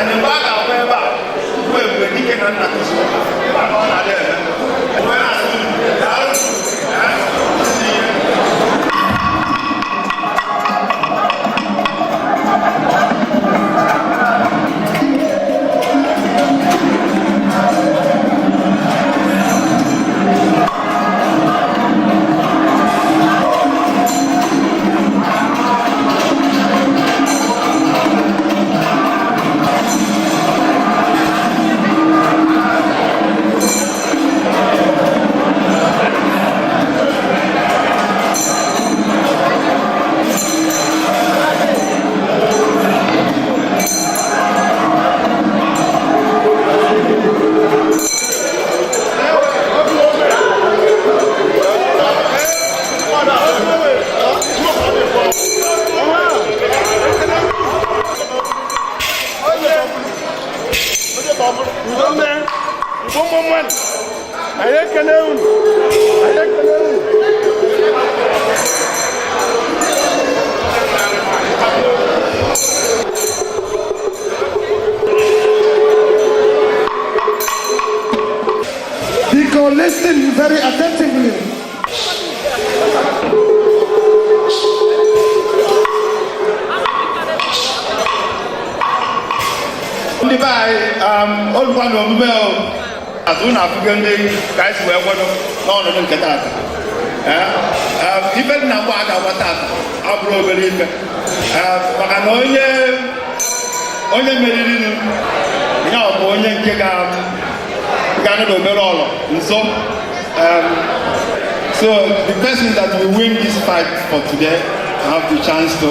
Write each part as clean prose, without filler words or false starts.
And mgbe a ga-agba ebe a bụ Ebube Dike na Nna Kụzuo, ebe a ka ọ na-adị eme. Wee na-asị unu, daalụ. Ee, ihe. Udo mee Igbo mmadụ, anyị ekene unu, anyị ekene unu. Biko, listen very attentively. Ndị be anyị, olukwa na omume o azụ na afụgo ndị ka anyị si wee kwado n'ọnọdụ nke taata. Ife dị na mgba a ga-agba taata abụrụ obere ife, maka na onye meriri ya ọ bụ onye nke ga-anọ n'obere ọlọ nso. So the person that will win this fight for today have the chance to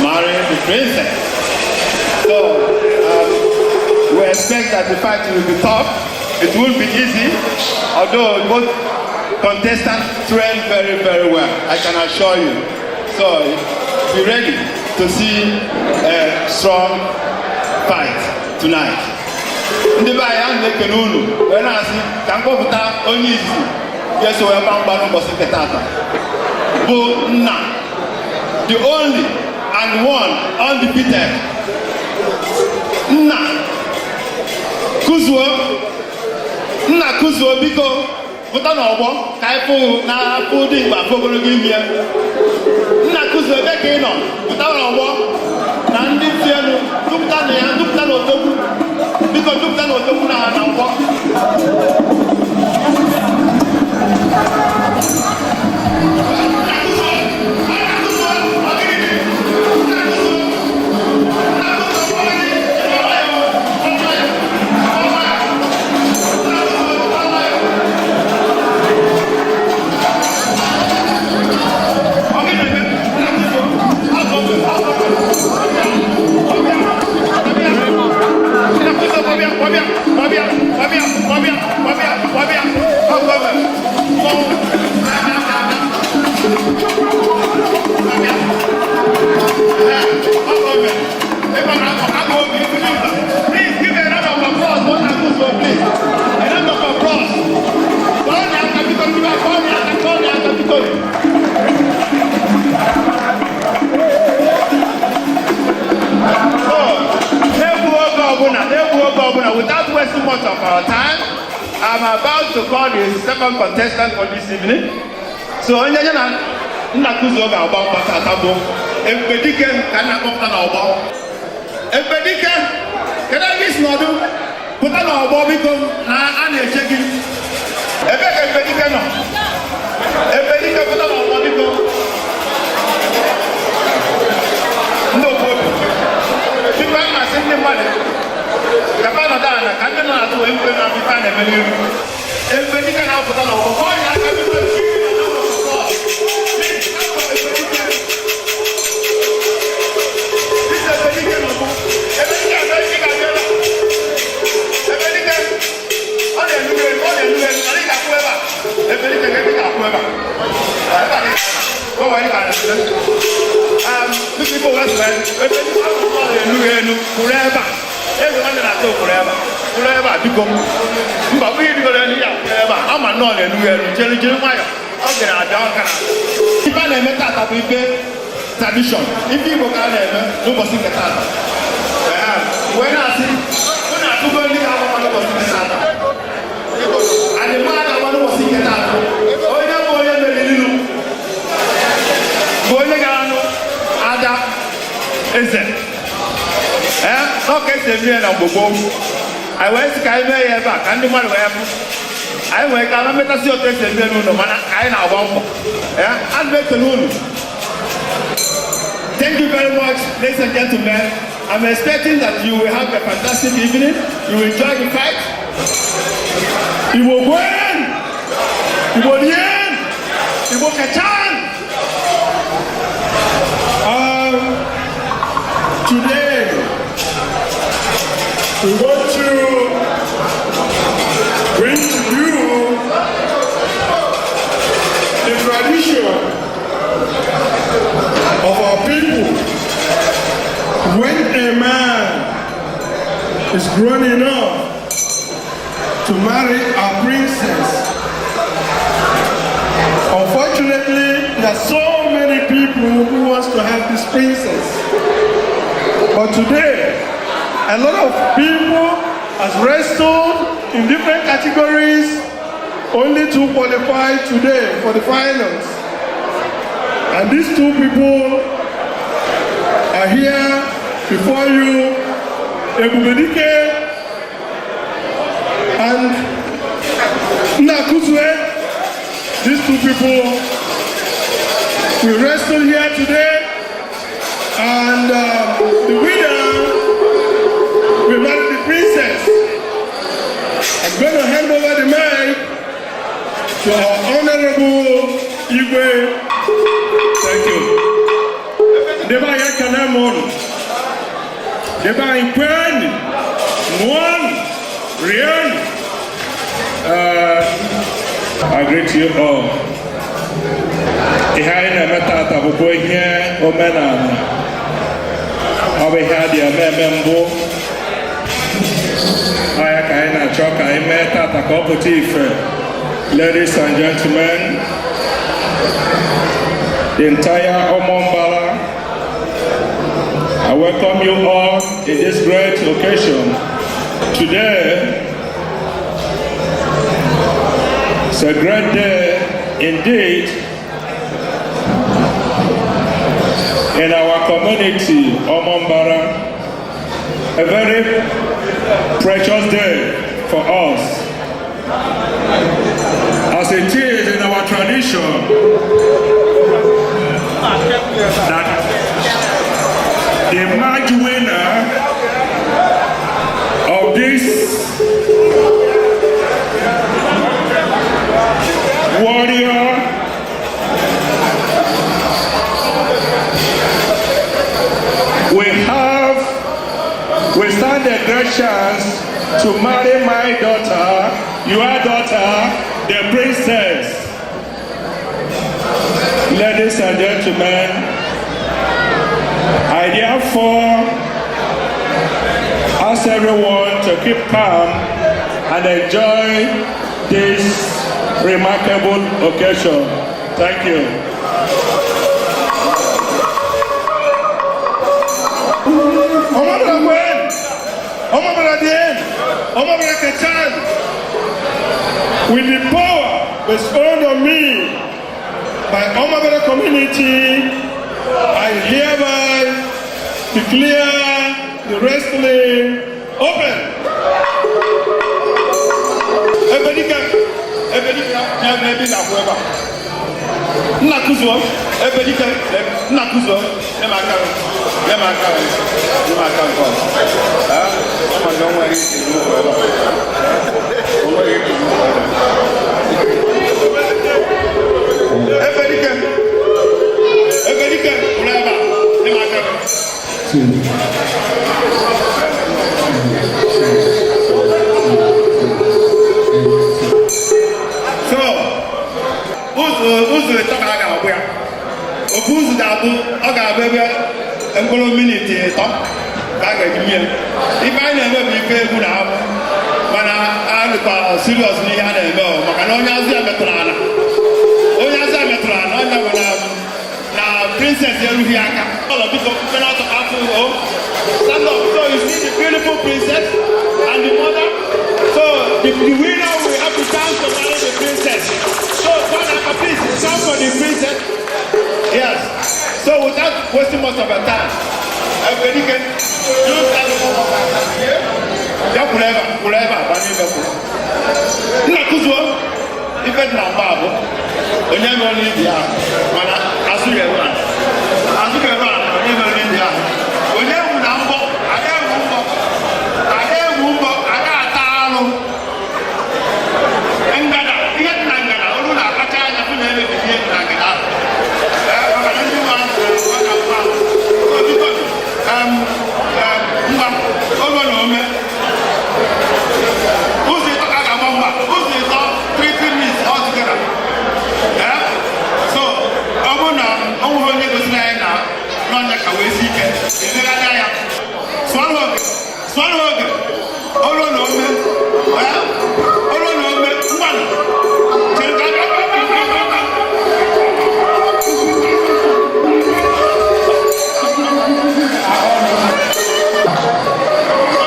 marry the princess. So we expect that the fight will be tough. It won't be easy, although both contestants train very, very well, I can assure you. So be ready to see a strong fight tonight. Ndị be anyị, a na-ekele unu wee na-asị ka m kpọpụta onye izizi ga-eso wee gba mgba n'ụbọchị nke tata, bụ nna, the only and one undefeated Nna Kụzuo. Nna Kụzuo, biko pụta n'ọgbọ ka anyị fụ na afụ dị mkpa, afụ ogologo imi ya. Nna Kụzuo, ebe ka ị nọ? Pụta n'ọgbọ na ndị si elu dupụta na ya, dupụta na odogwu, biko dupụta na odogwu na nkwọ. Nna Kụzuo, Nna Kụzuo, ọ gịnị dị? Nna Kụzuo, Nna Kụzuo, ọ gịnị? Ọ ya, ọ ya, ọ ya. Nna Kụzuo, ọ ya. Ọ gịnị na-eme? Nna Kụzuo, azụ ọgwụ, azụ ọgwụ. Ọbịa, ọbịa, Nna Kụzuo, ọbịa, ọbịa, ọbịa, ọbịa, ọbịa, ọbịa, ọbịa, ọbịa, mmọnwụ. Ọbịa. Please give a round of applause for Nna Kụzuo, please. A round of applause. Kpọọ ya aka, biko, biko, kpọọ ya aka, kpọọ ya aka, biko. So, n'egbu oge ọbụla, n'egbu oge ọbụla, without wasting much of our time, I'm about to call the second contestant for this evening. So, onye ya na Nna Kụzuo ga-agba mgba tata bụ Ebubedike, ka nna kpọpụta n'ọgbọ. Ebubedike, kedu ebe isi nọdụ? Pụta n'ọgbọ, biko, na a na-eche gị. Ebe ka Ebubedike nọ? Ebubedike, pụta n'ọgbọ, biko. Ndị ofu obi, biko, a na-asị ndị mmadụ ka fa nọdụ ala ka ndị nọ n'azụ wee mkpe na ife a na-eme n'iru. Ebubedike na-apụta n'ọgbọ, kpọọ ya aka, biko. Please, Ebubedike. This Ebubedike nọ. Ebubedike, Ebubedike ga-abịa ebe a. Ebubedike, ọ na-enu elu, ọ na-enu elu, mana ị ga-akwụ ebe a. Ebubedike, ebe ị ga-akwụ ebe a. Ebe a ka ị ga-anọ. O nwere ị ga-anọ. Biko, Igbo wee sịrị, Ebubedike ọ na-enu elu, kwụrụ ebe a. Eze nwanne na-atọ, kwụrụ ebe a. Kwụrụ ebe a, biko. Mba, ọ bụghị irigoro elu ya, kwụrụ ebe a. Ama nnọọ na-enu elu. Jere jiri nwayọ. Ọ gara abịa ọka na ife a na-eme tata bụ ife tradition, ife Igbo ka a na-eme n'ụbọchị nke tata. Ee, wee na-asị N'ọka esi eme ya na mgbe gboo, anyị wee sị ka anyị mee ya ebe a ka ndị mmadụ wee fụ. Anyị nwere ka na mmetasị otu esi eme n'ụlọ, mana anyị na-agba mbọ ya. Ana m ekele unu. Thank you very much, ladies and gentlemen. I'm expecting that you will have a fantastic evening. You will enjoy the fight. Igbo kwen! Igbo rien! Igbo kachan! Today, we want to bring to you the tradition of our people. When a man is grown enough to marry a princess, unfortunately, there are so many people who wants to have this princess. But today, a lot of people has wrestled in different categories, only two qualified today for the finals. And these two people are here before you, Ebubedike and Nakuzwe. These two people will wrestle here today, and the winner will marry the princess. I'm going to hand over the mic to our Honorable Igwe. Thank you. Ndị be anyị, ekene m ụnụ. Ndị be anyị, kwenụ, ṅụọnụ, rienụ. I greet you all. Ihe anyị na-eme tata bụkwa ihe omenala. Ọ bụ ihe a dị eme eme mbụ. Ọ ya ka anyị na-achọ ka anyị mee tata ka ọ pụta ife. Ladies and gentlemen, the entire Omombala, I welcome you all in this great occasion. Today is a great day indeed in our community, Omombara. A very precious day for us. As it is in our tradition that the match winner of this warrior we stand a great chance to marry my daughter, your daughter, the princess. Ladies and gentlemen, I therefore ask everyone to keep calm and enjoy this remarkable occasion. Thank you. Omambala kwen! Omambala dien! Omambala kachan! With the power bestowed on me by Omambala community, I hereby declare the wrestling open. Ebedike, Ebedike, ya bụ ebe ị na-akwụ ebe a. Nna kụzuo, Ebedike, nna kụzuo, nye m aka, nye m aka, nye m aka nke ọzọ. Ah, ọ ma na o nweghị ike nnukwu ebe a. O nweghị ike nnukwu ebe a. Ebedike, Ebedike, kwụrụ ebe a, nye m aka. So, ụzọ ịtọ ka a ga-agbụ ya. Ofu ụzọ ga-abụ, ọ ga-abụ ebe mkpụrụ miniti 3 ka a ga-eji mie. Ife anyị na-eme bụ ife egwu na abụ, mana a dịkwa serious n'ihe a na-eme o, maka na onye azụ ya metụrụ ala, onye azụ ya metụrụ ala, onye bụ na princess erughị aka. Ụlọ, biko, mpenatọ afọ o. Stand up. So you see the beautiful princess and the mother. So the winner will have the chance to marry the princess. So Father, please stand for the princess. Yes. So without wasting much of your time, Ebedike, Ya kwuru ebe a, kwuru ebe a, ba n'ime kwuru. Nna kụzuo ife dị na mgba bụ onye mere n'ibi ahụ, mana azụ ga-eru ala, azụ ga-eru ala. Onye mere n'ibi ahụ, onye egwu na mbọ ada, egwu mbọ ada, egwu mbọ ada, ata alụ ngada. Ihe dị na ngada olu na-akpacha anya fụ na emebi ihe dị na ngada ahụ. Ee, maka na ndị nwe ahụ ọ na-agba ahụ. So, biko, ngwa oge na ome ụzọ ịtọ ka a ga-agba mgba, ụzọ ịtọ, 3 3 minutes all together. Eh? So ọ bụrụ na ọ nweghị onye gosiri anyị na n'ọnya ka wee si ike emegharịa ya, sụọrọ oge, sụọrọ oge, olu na ome. Eh? Olu na ome, ngwanụ, chere ka a.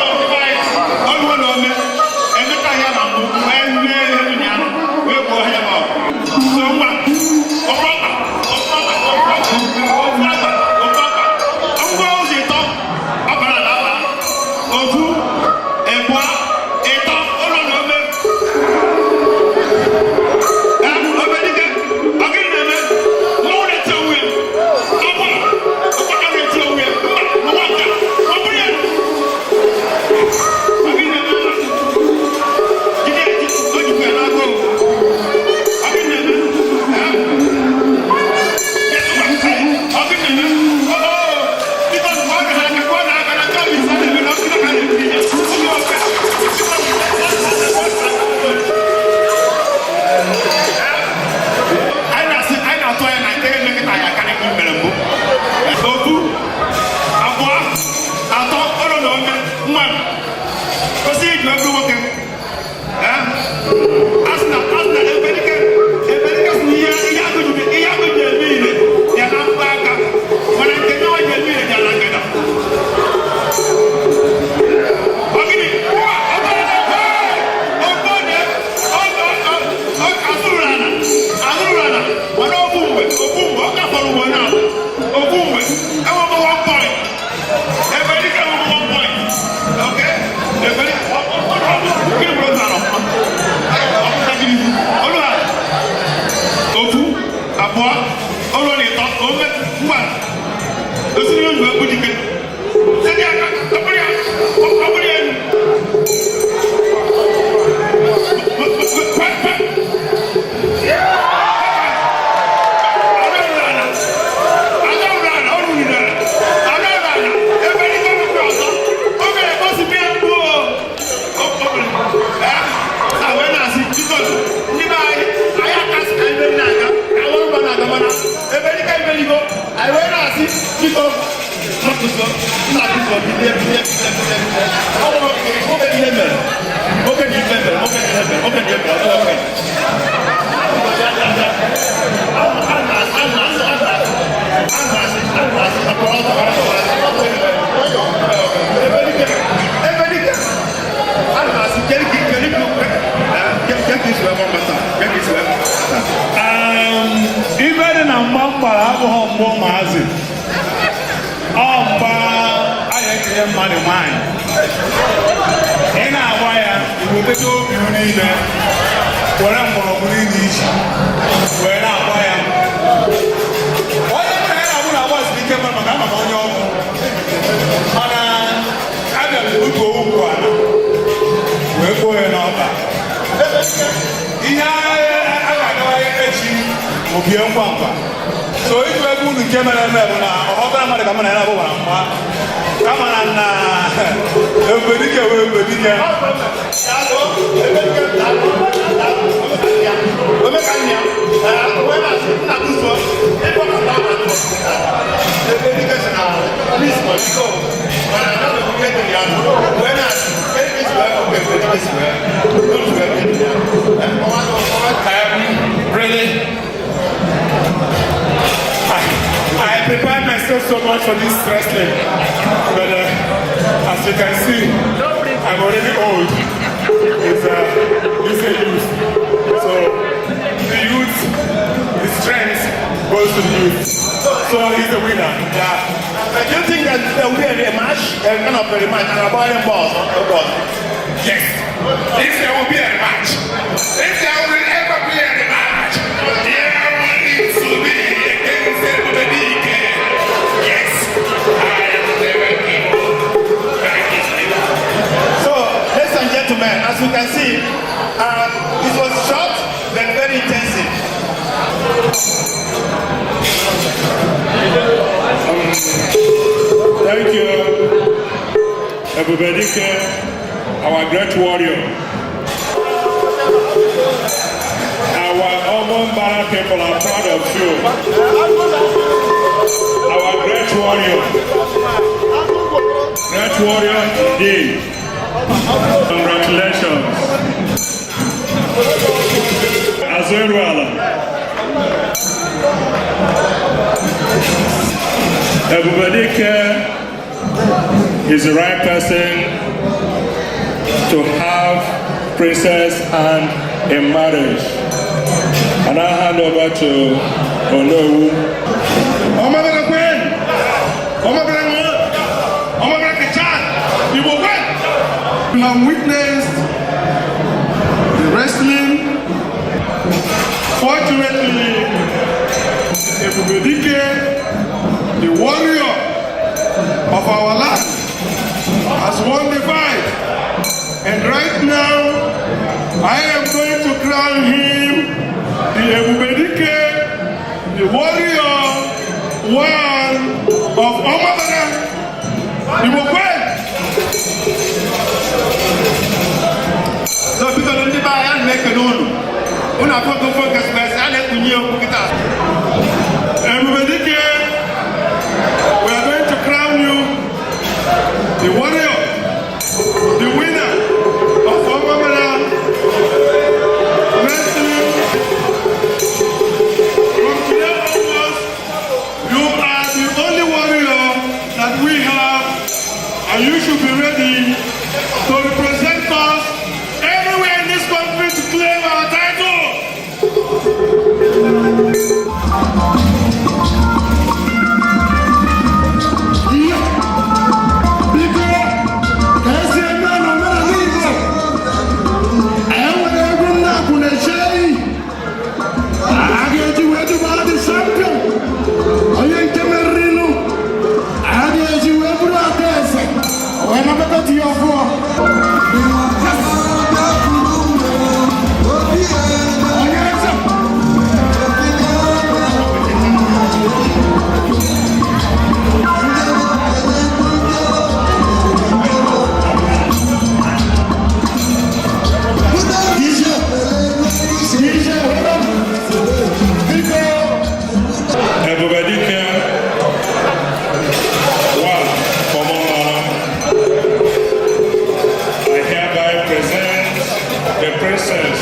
Oluwo na ome emeka ya na mbụ wee rie ihe ụnyaahụ wee gbuo ya, ma ọ so ngwa, ofe ọkpa, ofe ọkpa, ofe ọkpa, ofe ọkpa, ofe ọkpa, ngwa, ụzọ ịtọ ọbara na aba, ofu, ịbụọ, ịtọ, ụlọ na ome. Ee, ome dike, ọ gịnị na-eme? Mmọnwụ na-eti onwe ya, ọkwa ọkwa na-eti onwe ya. Mba, n'ụwa nke a, ọ bụrụ ya. Ọ gịnị na-eme? Jide ya, o jikwa ya n'aka o. Ọ gịnị na-eme? Ee? Ọ gịnị na-eme? Oo, biko, kụọ na ha aka, kụọ na aka na nke ọ bụ ise na-eme na ọ gịnị ka a na-ekiri ya? Onye ọka. Anyị na-asị, anyị na-atụ anya na nke emekịta ya akarị ka mere mbụ. Ofu, abụọ, atọ, ụlọ na ome, mmadụ kwesịrị iji ebe nwoke. Ee? Asị na Ebelike, Ebelike sị na ihe agụ ji eme ile ya na mkpa aka, mana nke nyawa ji eme ile ya na ngada. Ọ gịnị? Ọ bụrụ na ọ na ọ azụrụ ala, azụrụ ala, mana ofu mgbe, ofu mgbe ọ gafere ugbo na ofu mgbe enwego 1 point. Ebelike enwego 1 point. Okay, Ebelike, gịnị bụrụ otu ala ọpụta gịnị? Olu ala, ofu, abụọ, olu na ịtọ, ome, ngwa, osiri ozu egwu dike site aka tọpụrụ ya, ọbụrụ ya elu. Kwe, kwe. Ada ruru ala, ọ ruru ala, ada ruru ala. Ebe ndị gọọmenti ọzọ, o mere ka o si bịa mgbu o. A wee na-asị, biko, ndị be anyị, anyị akasị ka ebe na-aga, ka àwọn ọgbà na-aga, mana ebe ndị ka imeligo, anyị wee na-asị, biko, nọtụso nna, biko, bilie, bilie, bilie, bilie, bilie. Ọ bụrụ oge ihe mere, oge na ife mere, oge na ihe mere, oge na ihe mere, ọ bụrụ oge. Ife dị na mgba m gbara abụghị mgba ụmụazị, ọ mgba a ga-ekenye mmadụ nwaanyị. Ị na-agba ya, iwetata obi m niile, were mgbọrọgwụ niile iji wee na-agba ya. Onye mụ na ya na-agbụ na-agba siri ike mma, maka ama m onye ọgwụ, mana abịa m butuo ukwu ala wee gbuo ya n'ọba. Ihe a ga-agawa echi obie ngwa ngwa. So ịjụ ebe unu nke mere eme bụ na ọhọbara mmadụ ka mụ na ya na-abụ gbara mgba, kama na nna Ebubedike wee Ebubedike. Really, I prepared myself so much for this wrestling, but as you can see, I'm already old. It's a youth. So the youth is strength goes to the youth. So he's the winner. Yeah. But do you think that there will be a rematch, a kind of a rematch, and about him boss, oh God? Yes. If there will be a rematch, if there will ever be a rematch, there will need to be against Ebubedike. Yes, I am never give up. Thank you. So, ladies and gentlemen, as you can see, it was short but very intensive. Thank you, Ebubedike, our great warrior. Our Omombara people are proud of you. Our great warrior. Great warrior indeed. Congratulations. Azuruala. Ebubedike is the right person to have princess hand in marriage. And I hand over to Onowu. Ọmọbìnrin kwen, ọmọbìnrin wọn, ọmọbìnrin kẹta, Igbo kwen. You have witnessed the wrestling. Fortunately, Ebubedike, the warrior of our land, has won the fight. And right now, I am going to crown him the Ebubedike, the warrior one of Omabara, Igbo kwen. So, biko ndị be anyị, ana m ekene unu. Unu afọgo focus mes, a na-ekpunye okwu kịta. Ebubedike, we are going to crown you the warrior, the winner of Omabara wrestling. From today onwards, you are the only warrior that we have, and you should be ready to represent us everywhere in this country to claim our title. Biko, ka esi eme n'omenala Igbo, e nwere egwu nna akwụ na-eche eyi a ga-eji wee dubara the champion, onye nke meririnụ a ga-eji wee bụrụ aka eze wee nabata di ya ọfụọ. Yes! Onye eze. DJ, DJ, hold on. Biko. Ebubedike, one for Omambala. I hereby present the princess.